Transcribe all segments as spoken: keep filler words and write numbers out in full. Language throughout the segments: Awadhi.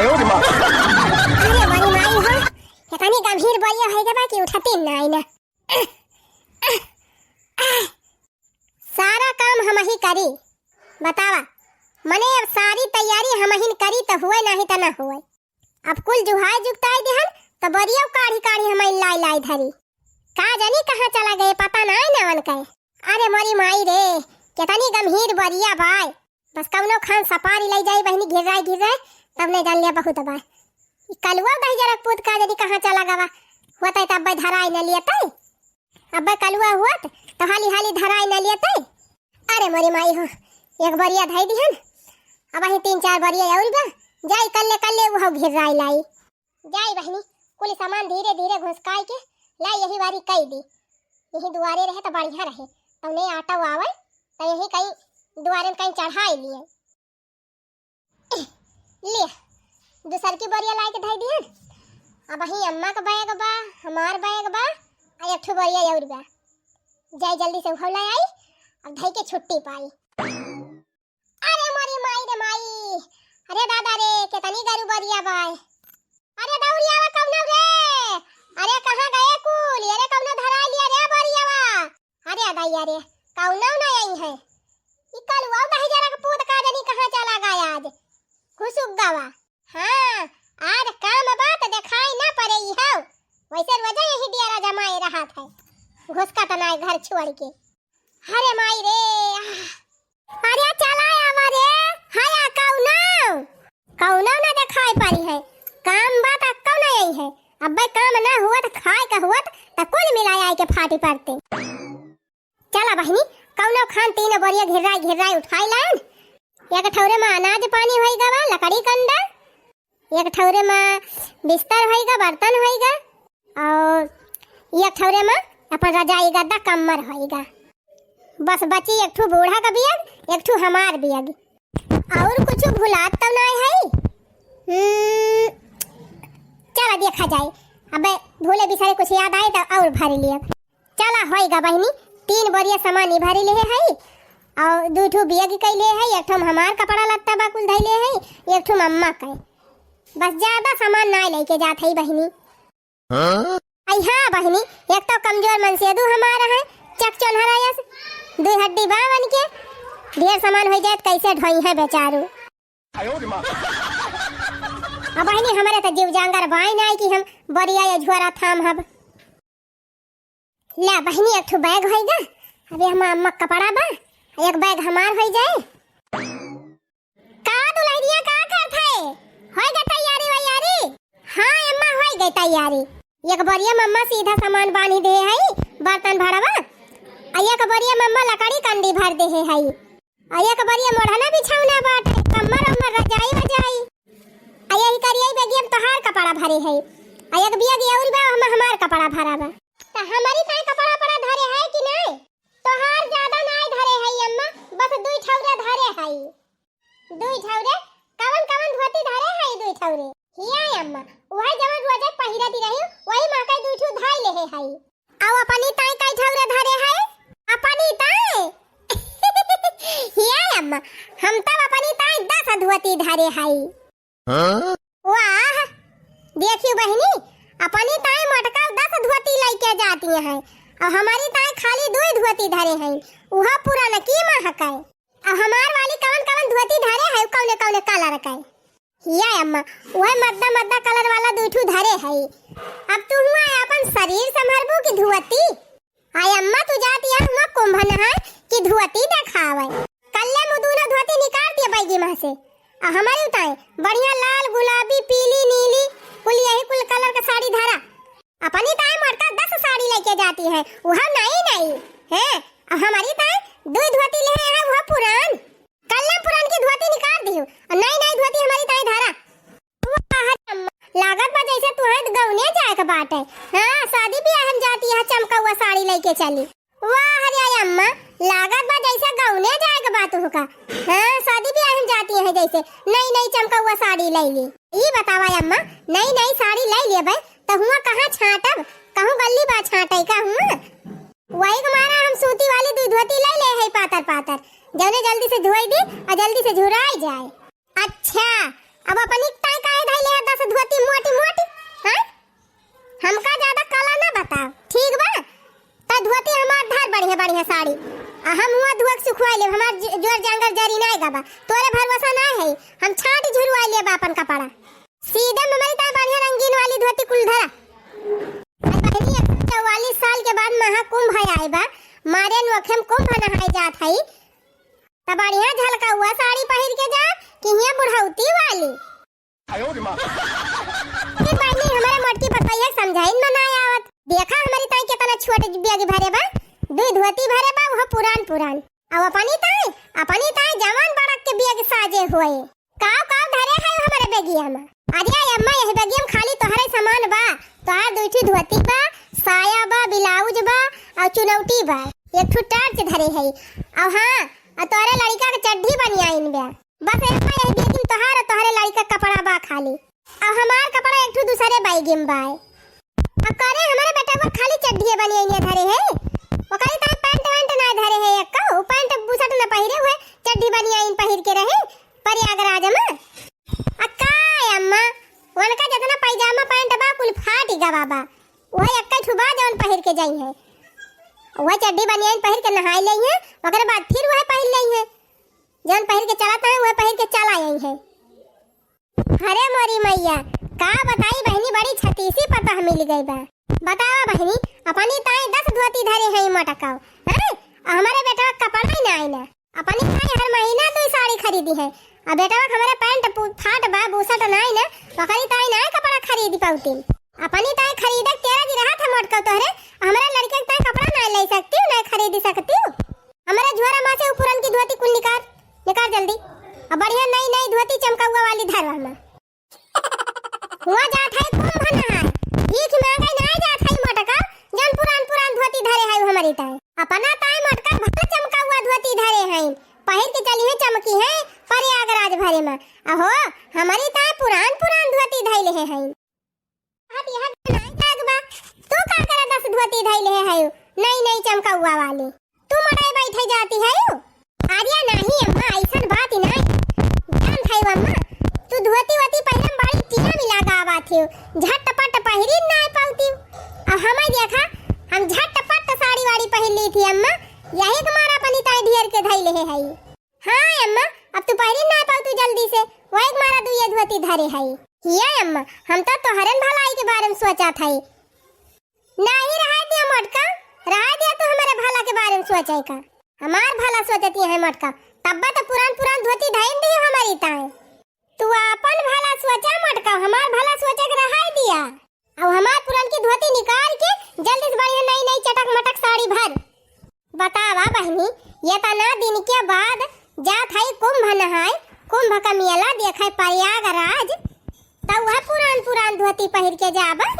अरे मोरी माई हो, इतनी गंभीर बोरिया होइ गवा कि उठती नाई ना। सारा काम हमही करी, बतावा, मने अब सारी तैयारी हमहिन करी त हुए, नाहीं त ना हुए। अब कुल जुहाई जुगताई दिहन, त बोरिया काढ़ी काढ़ी हमहिन लाई लाई धरी। का जानी कहाँ चला गए, पता नाई ना उनके। अरे मोरी माई रे, कितनी गंभीर बोरिया बाय। बस कउनो खान सपारी लइ जाई बहिनी, घिर्राई घिर्राई, तब ने जान लिया बहुत बाय। ई कलुआ दहिजरक पूत का जानी कहाँ चला गवा, होतइ त अब्बे धराई न लियतइ। अब्बे कलुआ होत त हाली हाली धराई न लियतइ। अरे मोरी माई हो, एक बोरिया धइ दिहन, अबहीं तीन चार बोरिया अउर बा, जाई कल्ले कल्ले उहउ घिर्राई लाई। जाई बहिनी, कुल सामान धीरे धीरे घुसकाई के लाई, यही बारी कइ दी। यही दुआरे रहे त बढ़िया रहे, तउने आटा आवइ त यही कहीं दुआरे में कहीं चढ़ाई लिए। ले, दूसर की बोरिया लाई के धइ दिहन। अबहीं अम्मा क बैग बा, हमार बैग बा, आ एक ठो बोरिया अउर बा। जाई जल्दी से उहउ लाई आई, अब धइ के छुट्टी पाई। अरे मोरी माई रे माई, अरे दादा रे, केतनी गरु बोरिया बाय। अरे दौरी आवा कउनो रे, अरे कहाँ गए कुल, अरे कउनो धराई लिया रे बोरियावा। अरे दाई अरे, कउनो न आई है। ई कलुआ दहिजरक पूत का जानी कहाँ चला गया आज। घुसुक गवा। हाँ, आज काम बा त देखाई न परे ई हउ। वइसे रोजे यही डियरा जमाए रहत है। घुसका त नाई घर छोड़ के। अरे माई रे, आह। अरे चला आवा रे, हया कउनो, कउनो न देखाई परी है। काम बा त कउनो यही है। अब्बे काम न हुअत, खाए का हुअत त कुल मिलाए आए के फाटी पड़ते। चला बहिनी, कउनो खान तीन बोरिया घिर्राई घिर्राई उठाई लान। एक ठौरे मा अनाज पानी होई गवा, लकड़ी कंडा। एक ठौरे मा बिस्तर होइगा, बर्तन होइगा, अउर एक ठौरे मा अपन रजाई गद्दा कम्मर होइगा। बस बची एक ठू बूढ़ा का बियग, एक ठू हमार बियग। अउर कुछ भुलात तउ नाय है? हम्म, चला देखा जाए, अबे भूले बिसरे कुछ याद आए तउ अउर भर लिया। चला, होइगा बहिनी, तीन बोरिया सामान ई भरी लेहे हई, अउर दुइ ठो बियग कइले हई, एक ठो हमार कपड़ा लत्ता बा कुल धइले हई, एक ठो अम्मा के। बस ज्यादा सामान नाय लइके जात हई बहिनी। हाँ? अई हाँ बहिनी, एक तउ कमजोर मनसेदू हमार है, चकचोन्हरा यस, दुइ हड्डी बा उनके, ढेर सामान होइ जाए त कइसे ढोइहैं बेचारू। अब बहिनी, हमरे त जीव जांगर बाय नाय कि हम बोरिया या झोरा थाम हब। ला बहिनी, एक ठो बैग होइगा, अबे हम अम्मा क कपड़ा बा, एक बैग हमार होइ जाए। का दुलहिनिया, का करत है? होइगा तैयारी वैयारी? हाँ अम्मा, होइगा तैयारी। एक बोरिया मा अम्मा सीधा सामान बांधी देहे हई, बर्तन भरवा, अउ एक बोरिया मा अम्मा लकड़ी कंडी भर देहे हई। अउ एक बोरिया मोढ़ना बिछौना बाटे, कम्मर उम्मर, रजाई वजाई। अउ यही करिया बेगिया मा तोहार कपड़ा भरे है। अउ एक बियग अउर बा, ओहमा हमार कपड़ा भरा बा। त हमरी ताई कपड़ा वपड़ा धरे है कि नाय? तोहार ज्यादा नाय धरे है अम्मा, बस दुइ ठौरे धरे है। दुइ ठौरे? कवन कवन धोती धरे है दुइ ठौरे? हिया अम्मा, उहै जवन रोजे पहिरत रही, वही मा कै दुइ ठू धइ लेहे है। अउ अपनी ताई कै ठौरे धरे है? अपनी ताई? हिया अम्मा, हम तब अपनी ताई दस धोती धरे है। हाँ? वाह, देखियो बहिनी, अपनी ताई मोटका दस धोती लइके जाती है, अउ हमरी ताई खाली दुइ धोती धरे है, उहो पुरानकी महकै। अउ हमार वाली कवन कवन धोती धरे है, कउने कउने colour कै। हिया अम्मा, उहै मद्दा मद्दा colour वाला दुइ ठू धरे है। अब तू हुआँ आपन शरीर संभरबू कि धोती? अई अम्मा, तू जाती है हुआँ कुंभन है कि धोती देखावै? कल्ले मु दूनो धोती निकार दिया बैगी मा से। अउ हमरी ताई बढ़िया लाल, गुलाबी, पीली, नीली, कुल यही कुल colour कै साड़ी धरा। अपनी ताई मोटका दस साड़ी लइके जाती है, उहौ नई नई, हैं? अउ हमरी ताई दुइ धोती लेहे है, उहौ पुरान। कल्ले पुरानकी धोती निकार दिहू, अउ नई नई धोती हमरी ताई धरा। वाह रे अम्मा, लागत बा जइसे तुहैं गउने जाए क बाटे। हाँ, शादी बियाह मा जाती है, चमकउआ साड़ी लइके चली। वाह रे अम्मा, लागत बा जइसे गउने जाए क बा तुहका। हाँ, शादी बियाह मा जाती है जइसे नई नई चमकउआ साड़ी लइ ली। ई बतावा अम्मा, नई नई साड़ी लइ लेबै त हुआँ कहाँ छाँटब? कहूँ गल्ली बा छाँटै का हुआँ? वही क मारा हम सूती वाली दुइ धोती लइ लेहे है पातर पातर, जउने जल्दी से धोई दी अउ जल्दी से झुराई जाए। अच्छा, अब अपनी ताई काहे धइ जोर जांगर जरी नाय गबा, तोरे भरोसा नाय है, हम छाट झुरवाइ लेबा आपन कपड़ा। सीधे में हमरी ताई बढ़िया रंगीन वाली धोती कुल धरा। अरे बहिनी, एक सौ चौवालीस साल के बाद महाकुंभ है आए बा, मारे नोखे में कुंभ नहाए जात है, त बढ़िया झलकउआ साड़ी पहिर के जा, कि हियाँ बुढ़ौती वाली। फिर बहिनी, हमरे मोटकी पतोहिया के समझाइन में ना आवत। देखा हमरी ताई केतना छोट बैग भरे बा, दुइ धोती भरे बा, उहो पुरान पुरान। अब अपनी ताई, अपनी ताई जवान बड़क के बैग साजे होए। काव काव धरे है हमरे बैगिया में? अरे अम्मा, यही बैगिया में खाली तोहरे सामान बा। तोहार दुइ ठो धोती बा, साया बा, ब्लाउज बा, और चुनौटी बा। एक ठो टार्च धरे है। और हाँ, और तोहरे लड़का के चड्ढी बनियाइन बा। बस अम्मा, यही बैगिया में तोहार और तोहरे लड़का के कपड़ा बा खाली। अब हमार कपड़ा एक ठो दूसरे बैगिया में बाय। अब करे हमरे बेटवा खाली चड्ढिए बनियाइने धरे है, ओकरी ताई पैंट वैंट ना धरे है एक्को, उ पैंट बुशर्ट न पहिरे हुए, चड्ढी बनियाइन पहिर के रहे प्रयागराज में। आ का अम्मा, उनका जितना पैजामा पैंट बा कुल फाटि गवा बा, उहे एक्के ठो बा जौन पहिर के जाई है, उहे चड्ढी बनियाइन पहिर के नहाए लेई है, ओकरे बाद फिर उहे पहिर लेई है, जौन पहिर के चलत है उहे पहिर के चला आई है। अरे मोरी मैया, का बताई बहिनी, बड़ी छतीसी पतोह मिल गई बा। बतावा बहिनी, अपनी ताई दस धोती धरे हैं मोटकाऊ, हैं? आ हमरे बेटवा के कपड़ा ही ना आई ना। अपनी ताई हर महीना दुइ साड़ी खरीदी है, आ बेटवा के हमरे पैंट पु-, फाट बा, बुशर्ट ना आई ना, ओकरी ताई ना कपड़ा खरीदी पउती। अपनी ताई खरीदे के तेरा जी रहा था मोटकाऊ तोहरे, आ हमरे लड़के के ताई कपड़ा ना ले सकती हूँ, ना खरीदी सकती हूँ। हमरे झोरा मा से उ पुरनकी धोती कुल निकार, निकार जल्दी। अब बढ़िया नई नई धोती चमकउआ वाली धरवा मा। हुआ जात है कुंभ नहाए, भीख मांगे ना जात है मोटका, जौन पुरान पुरान धोती धरे है हमरी ताई। अपना ताई मोटका भला चमकउआ धोती धरे है, पहिर के चली है चमकी है प्रयागराज भरे मा। अहो, हमरी ताई पुरान पुरान धोती धइले है। अब यहाँ के नाई जाग बा, तू का करे दस धोती धइले है, नई नई चमकउआ वाली? तू मड़ाई बैठे जाती है यू? अरे नाही अम्मा, ऐसन बात ही नाही। जानत है अम्मा, तू धोती वोती पहिरे में बड़ी टीम ही लगावा थी, झटपट पहिरी ना पाउती। अब हमें देखा, हम झटपट साड़ी वाड़ी पहिर ली थी अम्मा, यही के मारा अपनी ताई ढेर के धइले है। हाँ अम्मा, अब तू पहिरी ना पाउती जल्दी से, वही के मारा दुइये धोती धरे है। ये अम्मा, हम तो तोहरन भलाई के बारे में सोचत है। नाही रहे दिया मोटका, रहे दिया तू हमरे भला के बारे में सोचे का। हमार भला सोचती है मोटका, तब्बा तो पुरान पुरान धोती धइन दियो हमरी ताई। तू आपन भला सोचा मोटका, हमार भला सोचे के रहे दिया। अब हमार पुरनकी धोती निकार के जल्दी से बढ़िया नई नई चटक मटक साड़ी भर। बतावा बहिनी, एतना दिन के बाद जात हई कुंभ नहाए, कुंभ का मेला देखे प्रयागराज, त उहे पुरान पुरान धोती पहिर के जाबे।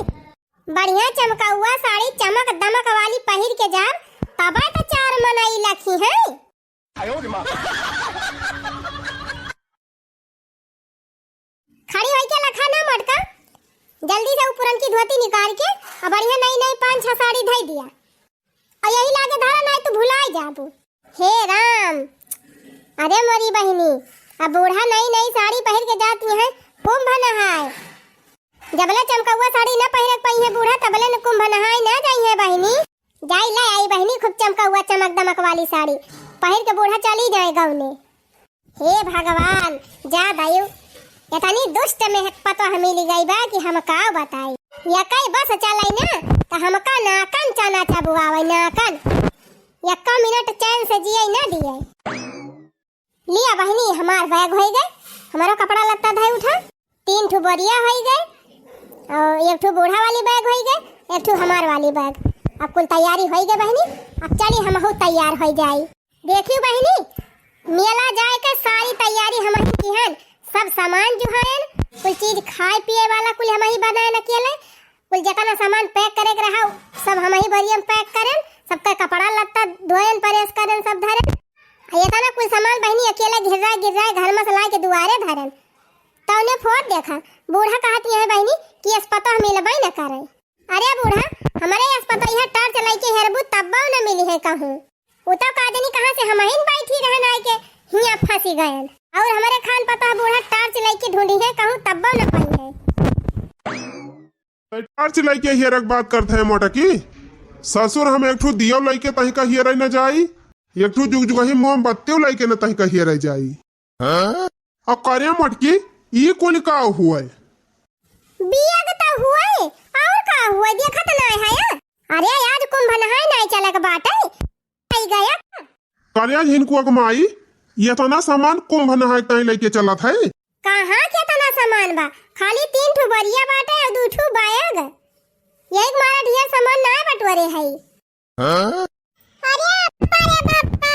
बढ़िया चमकउआ साड़ी चमक दमक वाली पहिर के जाब, तबे त चार मनई लखी हैं। खड़ी होई के लखा ना मोटका, जल्दी से उ पुरनकी धोती निकार के आ बढ़िया नई नई पाँच छह साड़ी धई दिया। और यही लागे धारा, नाई तू भुलाई जाबू। हे राम, अरे मोरी बहिनी, अब बूढ़ा नई नई साड़ी पहिर के जाती हैं कुंभ नहाए। जबले चमकउआ साड़ी ना पहिरे के पइहे बूढ़ा, तबले न कुंभ नहाए ना जाइहे बहिनी। जाई ले आई बहिनी खूब चमकउआ चमक दमक वाली साड़ी पहिर के बूढ़ा चली जाए गौने। हे भगवान, जा दयू, एतनी दुष्ट में पतोह मिली गई बा कि हम का बताई। यकई बस चलाई ना, त हमका नाकन चना चबुआवे, नाकन। यक्का मिनट चैन से जिए ना दिए। लिया बहिनी, हमार बैग होई गए, हमारो कपड़ा लत्ता धई उठा। तीन ठो बोरिया होई गए, और एक ठो बूढ़ा वाली बैग होई गए, एक ठो हमार वाली बैग। अब कुल तैयारी होई गए बहिनी, अब चली हमहू तैयार होई जाई। देखियो बहिनी, मेला जाए के सारी तैयारी हमही किहन, सब सामान जुहायन, कुल चीज खाए पिए वाला कुल हमही बनाए अकेले, कुल जेतना सामान पैक करे के रहा, सब हमही बोरिया में पैक करेन, सबका कपड़ा लत्ता धोएन, प्रेस करेन, सब धरेन। आ एतना कुल सामान बहिनी अकेले गिर्राए गिर्राए घर में से लाए के दुआरे धरेन। तौने फोर देखा, बूढ़ा कहत है बहिनी कि एस पतोह मिलबे न करे। अरे बूढ़ा, हमरे एस पतोह यहाँ टॉर्च लइके हेरबू तब्बो न मिली है कहूँ। उ तो का जानी कहाँ से हमहिन बैठी रहन आए के हियाँ फंसी गयन। और हमरे खान पतोह बूढ़ा टॉर्च लइके ढूंढी है कहूँ तब्बो न पाई है। तै टॉर्च लइके हियरक बात करत है मोटकी? ससुर हम एक ठो दियो लइके तहिका हियरे न जाई। एक ठो जुगजुगही मोमबत्ती लइके न तही कहिए रह जाई। हाँ? और करे मटकी, ई कुल का हुए? बियाह तो हुए, और का हुए, देखत नाय है? अरे, आज कुंभ नहाए नाय चलक बाटे, आई गया। करे आज हिनको अगमाई, इतना सामान कुंभ नहाए ताई लइके चलत है। कहाँ के इतना सामान बा? खाली तीन ठो बरिया बाटे और दू ठो बैग। यही मारा ढेर सामान नाय बटोरे है। हाँ? अरे अप्पा रे बप्पा,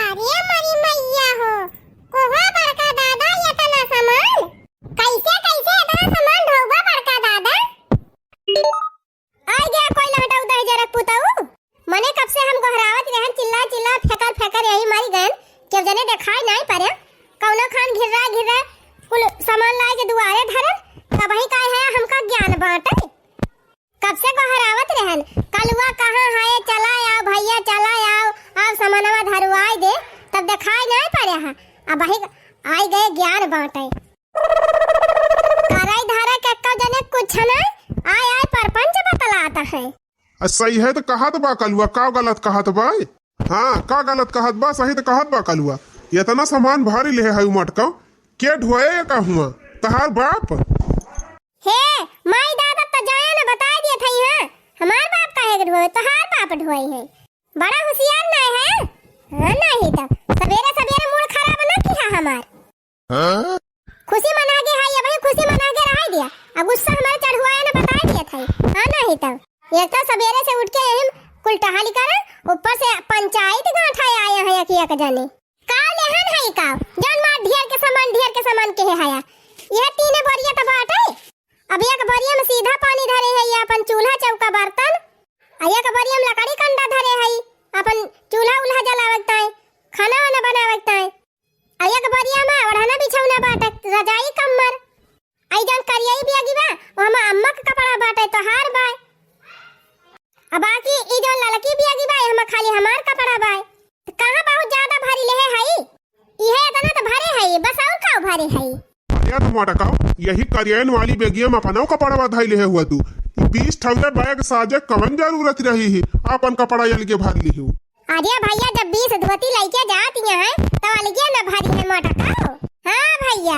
रे मरी मैया हो, कोहो बड़का दादा, एतना सामान? कैसे, कैसे एतना सामान ढोबा बड़का दादा? आइ गया कोई लहटऊ दहिजरक पुतऊ। मने कब से हम गोहरावत रहन, चिल्ला चिल्ला, फेकर फेकर यही मारी गयन, केव जने देखाई नाई परे। कौनो खान घिर्रा घिर्रा कुल सामान लाए के दुआरे धरन, तबही काय है हमका ज्ञान बांटे। कब से गोहरावत रहन, "कलुआ कहाँ है? चला आओ भैया, चला आओ, आओ समनवा धरुआई दे।" तब देखाई नाई पड़े है। अब वही आई गए ज्ञान बांटे। करई धरे के एक्को जने कुछ नाई, आय आय परपंच बतलात है। आ, सही है तो कहत बा कलुआ, का गलत कहत बा? हाँ, का गलत कहत बा? सही तो कहत बा कलुआ। इतना सामान भारी ले है मटका, के ढोए का हुआ? तहार बाप? हे, माई दादा तो जाया न बताए दिए थे, हाँ? हमार बाप काहे के ढोए? तोहार बाप ढोए है। बड़ा होशियार नाय है? हाँ, नहीं तो। सबेरे सबेरे मूड खराब ना किहा हमार। हाँ? खुशी मना के है, अबही खुशी मना के रहाई दिया। अब गुस्सा हमारे चढ़ुआया न बताए दिए थे। हाँ, नहीं तो। एक तो सबेरे से उठ के यही कुल टहल कर, ऊपर से पंचायत गांठा आए हैं एक एक जने। का लेहन है का? जौन मार ढेर के सामान, ढेर के सामान के है हया। यह तीने बोरिया तो बाटे। अब एक बोरिया में सीधा पानी धरे है, ये अपन चूल्हा चौका बर्तन, आ एक बोरिया में लकड़ी कंडा धरे है, अपन चूल्हा उल्हा जलावे के ताई, खाना वाना बनावे के ताई। आ एक बोरिया में ओढ़ना बिछौना बाटे, रजाई कम्मर। आई जौन करियाई बियागी बा, वो हम अम्मा के कपड़ा बाटे, तोहार बाय। आ बाकी ई जौन ललकी बियागी बा, एहमा खाली हमार कपड़ा बाय। कहाँ बहुत ज्यादा भारी लेहे हई? इहे इतना तो भरे हई, बस और का भरे हई? अरे तो मोटका, यही करियन वाली बेगिया में अपना कपड़वा धई लेहे हुआ तू। ई बीस ठौरे बैग साजे कवन जरूरत रही ही, अपन कपड़ा अलगे भर लिहू। अरे भैया, जब बीस धोती लइके जात यहाँ है, तो अलगे न भरी है मोटका। हाँ भैया,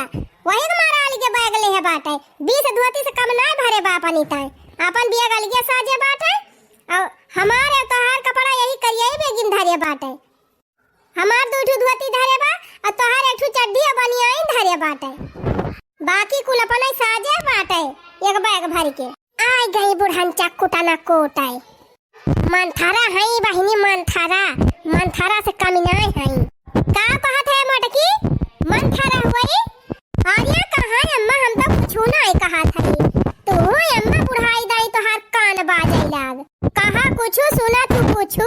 वही के मारा अलगे बैग लेहे बाटे। बीस धोती से कम नाय भरे बा अपनी ताय। अपन बिया अलगे साजे बाटे। और हमार और तोहार कपड़ा यही करियाई बेगिन धरे बाटे। हमार दू ठू धोती धरे बा, और तोहार एक ठू चड्ढी और बनियाइन धरे बाटे। बाकी कुल अपने साजे बाटे, एक बैग भर के। आय गई बुढ़न चक्कुटा ना कोटाए। मंथरा हई बहिनी, मंथरा, मंथरा से कमी नाय हई। का कहत है मोटकी? मंथरा हुई? अरे कहाँ अम्मा, हम तो कुछ नाय कहत हई। तू अम्मा बुढ़ाई दाई तोहार कान बाजे लाग। कहा कुछ सुना तू कुछ।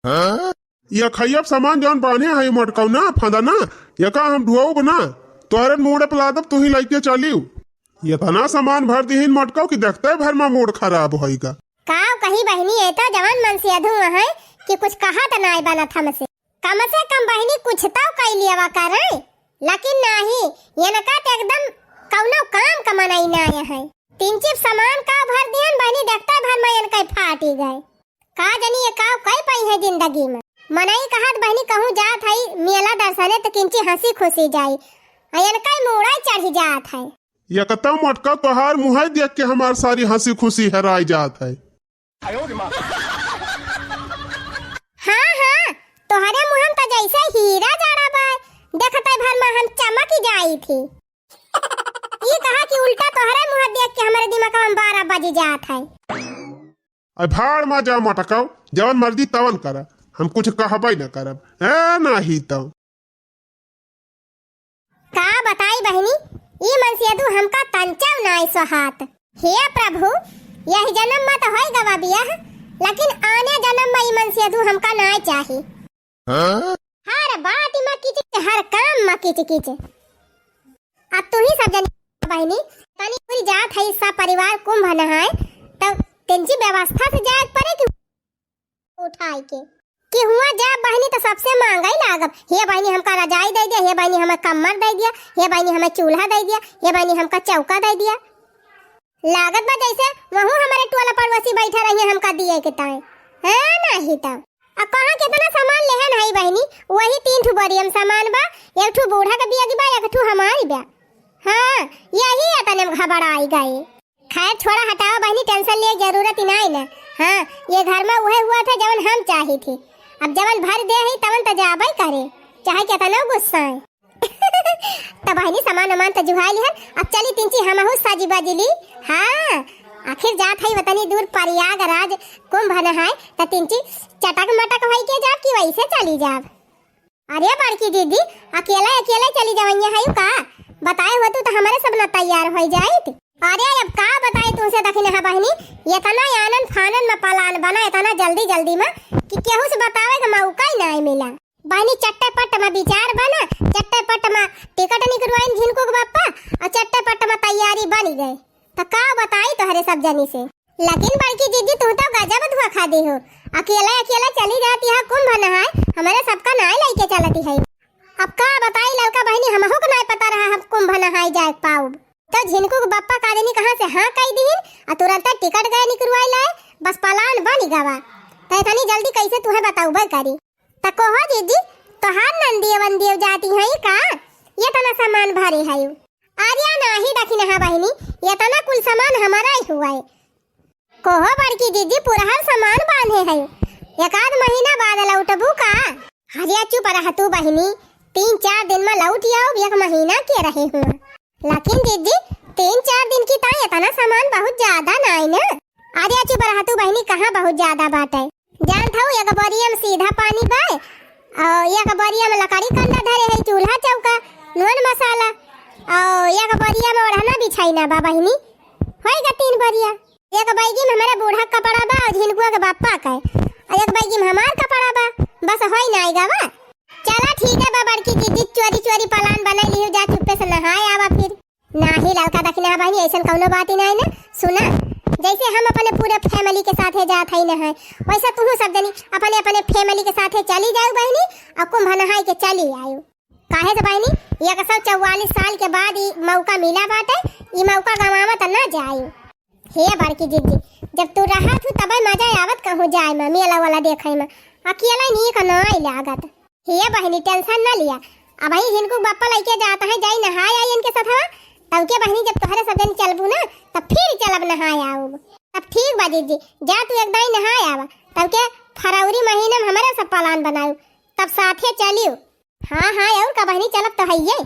हाँ? ये खैब सामान जौन बान्हे है मोटकौना, फंदना, ये का हम ढुआउब ना? तोहरे मूड़े पे लादब, तू ही लइके चलियो। इतना सामान भर दिहिन मोटकौ कि देखते भर में मूड खराब होइगा। काव कही बहिनी, ये तो जवन मन से अधू है कि कुछ कहा त नाय बनत हमसे। कम से कम बहिनी कुछ तो कई लियावा करें, लेकिन नाही, इनका तो एकदम कौनो काम का मनई नाय है। तीन चिप सामान का भर दिहन बहिनी, देखते भर में इनका फाटी गए। का जनी ये काव कई पाई है जिंदगी में। मनई कहत बहिनी कहूँ जात हई मेला दर्शने तो किंची हंसी खुशी जाई, आ इनका मूड़ा चढ़ी जात है। ये कतौ मोटका तोहार मुँह देख के हमार सारी हंसी खुशी हेराई जात है। हाँ, हाँ, तोहरे मुँह में तो जैसे हीरा जड़ा बा, देखते भर में हम चमक जाई थी। ई कहा कि उल्टा तोहरे मुँह देख के हमारे दिमाग में बारह बज जात है। अब भाड़ में जा मटकाओ, जवन मर्जी तवन करा, हम कुछ कहबे न करब, है नाही तो। का बताई बहिनी, ई मनसेधू हमका तंचव नाय सोहात। हे प्रभु, यही जन्म में तो होई गवा बियाह, लेकिन आने जन्म में ई मनसेधू हमका नाय चाही। हाँ? हर बात में किच किच, हर काम में किच किच। अब तू ही सब जनी बहिनी, तनी पूरी जात है सब परिवार कुंभ नहाए, तब तेंची व्यवस्था से जाए पड़े कि उठाए के। कि हुआ जा बहिनी तो सबसे मांगे लागब, "हे बहिनी हमका रजाई दे दिया, हे बहिनी हमें कम्मर दे दिया, हे बहिनी हमें चूल्हा दे दिया, हे बहिनी हमका चौका दे दिया।" लागत बा जैसे वहू हमारे टोला पड़ोसी बैठा रही हमका दिए के ताए। हाँ, नाही तो। अब कहाँ केतना सामान लेहन हई बहिनी, वही तीन ठू बोरिया में सामान बा, एक ठू बूढ़ा के बैग बा, एक ठू हमारी बा। हाँ, यही एतने में घबराई गए। खैर छोड़ा, हटावा बहिनी, tension लेइ जरूरत ही नाई ना। हाँ, ये घर में उहे हुआ था जवन हम चाही थी। अब जवन भर दे ही तवन त जाबे करे, चाहे केतनो गुस्सा है। त बहिनी सामान उमान त जुहाई लिहन, अब चली तिनची हमहू साजी बाजी ली। हाँ, आखिर जात हई वतनी दूर प्रयागराज कुंभ नहाए, त तिनची चटक मटक होई के जाब कि वैसे चली जाब? अरे बड़की दीदी, अकेले अकेले चली जवइया हयू का? बताए होतू त हमरे सब ना तैयार होई जाइत। अरे अब का बताई तुमसे दखिनहा बहिनी, एतना आनन फानन में plan बना, एतना जल्दी जल्दी में कि केहू से बतावे के मौका ही नाई मिला। बहिनी चट्टे पट्ट में विचार बना, चट्टे पट्ट में टिकट निकरवाइन झिनकू के बप्पा और चट्टे पट्ट में तैयारी बनी गए। त का बताई तोहरे सब जनी से। लेकिन बड़की जीजी, तू तो गजब धोखा दी हो। अकेले अकेले चली जाती है कुंभ नहाए, हमरे सबका नाय लेके चलती है। अब का बताई ललका बहिनी, हमहू के नाय पता रहा हम कुंभ नहाए जाए पाउब। तो झिनकू के बप्पा का देनी कहाँ से हाँ कही दीन, आ तुरंत टिकट गए निकरवाई लाए, बस plan बनी गवा। तो इतनी जल्दी कैसे तुहे बताउबे करी? त कहो जीजी, तोहार नंदियो वंदियो जाती हैं का? एतना सामान भरे हयू। अरे नाही दखिनहा बहिनी, एतना कुल सामान हमारा ही हुआ है। कहो बड़की जीजी, पुरहर सामान बांधे हयू, एक आध महीना बाद लौटबू का? अरे चुप रह तू बहिनी, तीन चार दिन में लौट आउब, एक महीना के रहे हुआ। लेकिन जीजी, तीन चार दिन की ताई एतना सामान बहुत ज्यादा नाई ना? अरे चुप रह तू बहिनी, कहाँ बहुत ज्यादा बाटे? जानत हऊ, एक बोरिया में सीधा पानी बा, और एक बोरिया में लकड़ी कंडा धरे है, चूल्हा चौका, नून मसाला, और एक बोरिया में ओढ़ना बिछाइना बा बहिनी। होइगा तीन बोरिया। एक बैगी में हमारे बूढ़ा के कपड़ा बा और झिनकुआ के बापा के, और एक बैगी में हमार कपड़ा बा। बस होई नाई गवा। चला ठीक है बा बड़की जीजी, चोरी चोरी plan बनाई लियो, जा चुप्पे से नहाए आवा फिर। नाही ललका दखिनहा बहिनी, ऐसन कौनो बात ही नाही ना। सुना, जैसे हम अपने पूरे family के साथे जात हई नहाए, वैसे तुहू सब जनी अपने अपने family के साथे चली जाऊ बहिनी, और कुंभ नहाए के चली आयु। काहे से बहिनी, एक सौ चौवालीस साल के बाद ई मौका मिला बाटे, ई मौका गंवावत ना जायु। हे बड़की जीजी, जब तू रहत हू तबे मजा आवत कहूँ जाए में, मेला वाला देखे में, अकेले नीक नाई लागत। हे बहिनी, tension ना लिया, अबही झिनकू बप्पा लइके जात है, जाई नहाए आई इनके सथवा, तब के बहिनी जब तोहरे सब जनी चलबू ना, तब फिर चलब नहाए आउब। तब ठीक बा जीजी, जा तू एक दाई नहाए आवा, तब के फरवरी महीना में हमरे सब plan बनाऊ, तब साथे चलियो। हाँ हाँ, और का बहिनी, चलब तो हइये।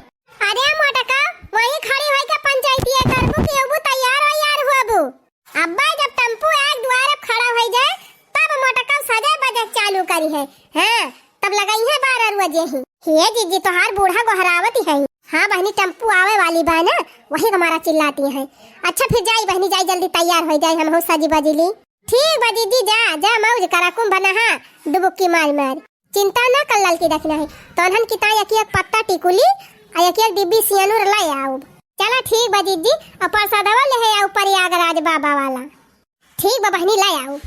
अरे मोटका, वहीं खड़ी होई के पंचायती करबू कि अबू तैयार वैयार हुअबू? अब्बे जब टेम्पू एक दुआरे पे खड़ा होई जाए, तब मोटका सजे बजे चालू करी है। हाँ, तब लगई है बारह बजे ही। हे जीजी, तोहार बूढ़ा गोहरावत है। हाँ बहिनी, टेम्पू आवे वाली बा ना, वही हमारा चिल्लाती है। अच्छा फिर जाई बहिनी, जाई जल्दी तैयार होई जाई, हम हो सजी बजी ली। ठीक बा जीजी, जा जा, मौज करा, कुंभ नहा डुबुक्की मार मार। चिंता ना कर ललकी दखिनहा, तोहन की ताई एक एक पत्ता टिकुली आ एक एक डिब्बी सियनुर ले आउब। चला ठीक बा जीजी, और प्रसादवा ले आउब प्रयागराज बाबा वाला। ठीक बा बहिनी, ले आउब।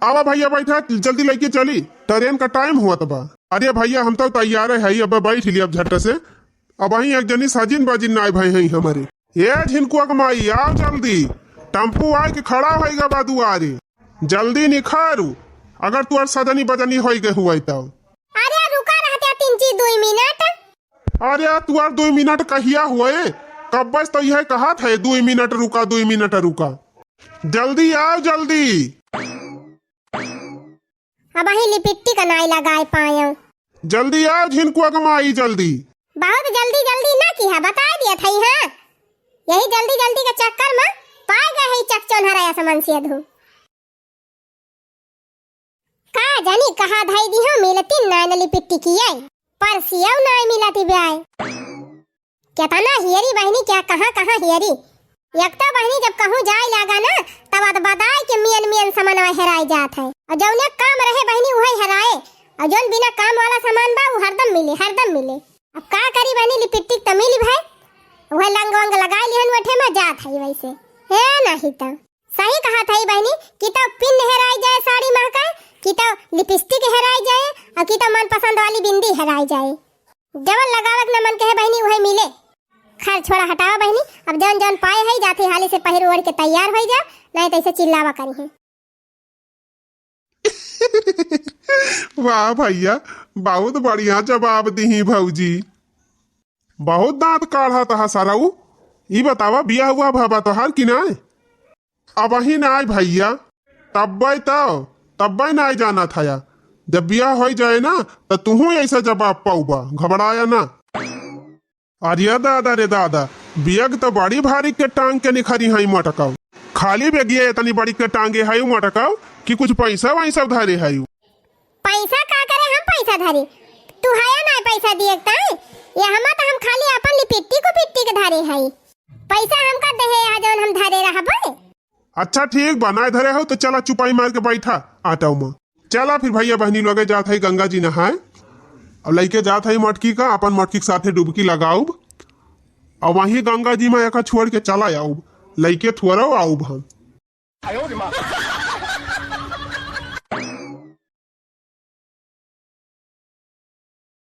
आवा भैया बैठा, जल्दी लइके चली, train का time हुआ बा। अरे भैया हम तो तैयार है, अब बैठ लिया अब झट से। अबहीं एक जनी सजिन बजिन नाई भई हैं हमरे। ए झिनकुआ के माई, आव जल्दी, टेम्पू आए के खड़ा होइगा बा दुआरे, जल्दी निखारू, अगर तुअर सजनी बजनी होइगे हुआ तब। अरे रुका रहते तिनची दुई मिनट। अरे तुअर दुई मिनट कहिया हुए, कब्बे से तो यह कहत है दुई मिनट रुका, दुई मिनट रुका, जल्दी आव जल्दी। अबहीं lipstick नाई लगाए पायौ। जल्दी आव झिनकुआ के माई, जल्दी। बहुत जल्दी जल्दी ना किहा, बताए दिया थई, हाँ। यही जल्दी जल्दी के चक्कर में पाए गए है चकचौन्हरा या समन से अधू। का जानी कहा धई दिहो, मिलती नाई न lipstick ये। परसियौ नाई मिलती ब्याय। केतना हेरी बहिनी, क्या कहाँ कहाँ हेरी। एक तो बहिनी जब कहूँ जाए लागा ना, तब अदबदाई के मियन मियन समनवा हेराई जात है। और जौने काम रहे बहिनी उहे हेराए, और जौन बिना काम वाला सामान बा उ हरदम मिले, हरदम मिले। अब का करी बहिनी, lipstick त मिली भाई, उहे लंग वंग लगाई लिहन उठे में जात है वैसे। हे नहीं त सही कहत हई बहिनी, कि तो पिन हेराई जाए साड़ी महकाए, कि तो lipstick हेराई जाए, और कि तो मनपसंद वाली बिंदी हेराई जाए। जवन लगावे के न मन कहे बहिनी, उहे मिले। खैर छोड़ा, हटावा बहिनी, अब जौन जौन पाए हई जाते हाली से पहिर ओढ़ के तैयार होई जा, नहीं तो ऐसे चिल्लावा करी है। वाह भइया, बहुत बढ़िया जवाब दिही भौजी। बहुत दाँत काढ़त ह सरऊ। ई बतावा, बियाह हुआ भवा तोहार कि नाय? अबहीं नाय भइया, तब्बै तौ, तब्बै नाय जानत हया। जब बियाह होइ जाए ना, त तुहूँ ऐसा जवाब पउबा, घबड़ाया ना। अरे दादा रे दादा, बियग त बड़ी भारी के टांग के निखरी हई मटकऊ। खाली बेगिया एतनी बड़ी के टांगे हई मटकऊ कि कुछ पैसा वैसा धरे हई। पैसा का करे हम पैसा धरी? तू हया ना पैसा दिए ताई? ये हमा त हम खाली अपन लिपिट्टी को पिट्टी के धरे हई। पैसा हमका देहे आ जौन हम धरे रहबे। अच्छा ठीक बा, नाय धरे हो तो चला चुपाई मार के बैठा आटऊ में। चला फिर भइया बहिनी लोगे जात हई गंगा जी नहाए। अब लइके जात हई मटकी का, अपन मटकी के साथे डुबकी लगाउब। अब वहीं गंगा जी में एका छोड़ के चला आउब, लइके थोड़ा आउब हम।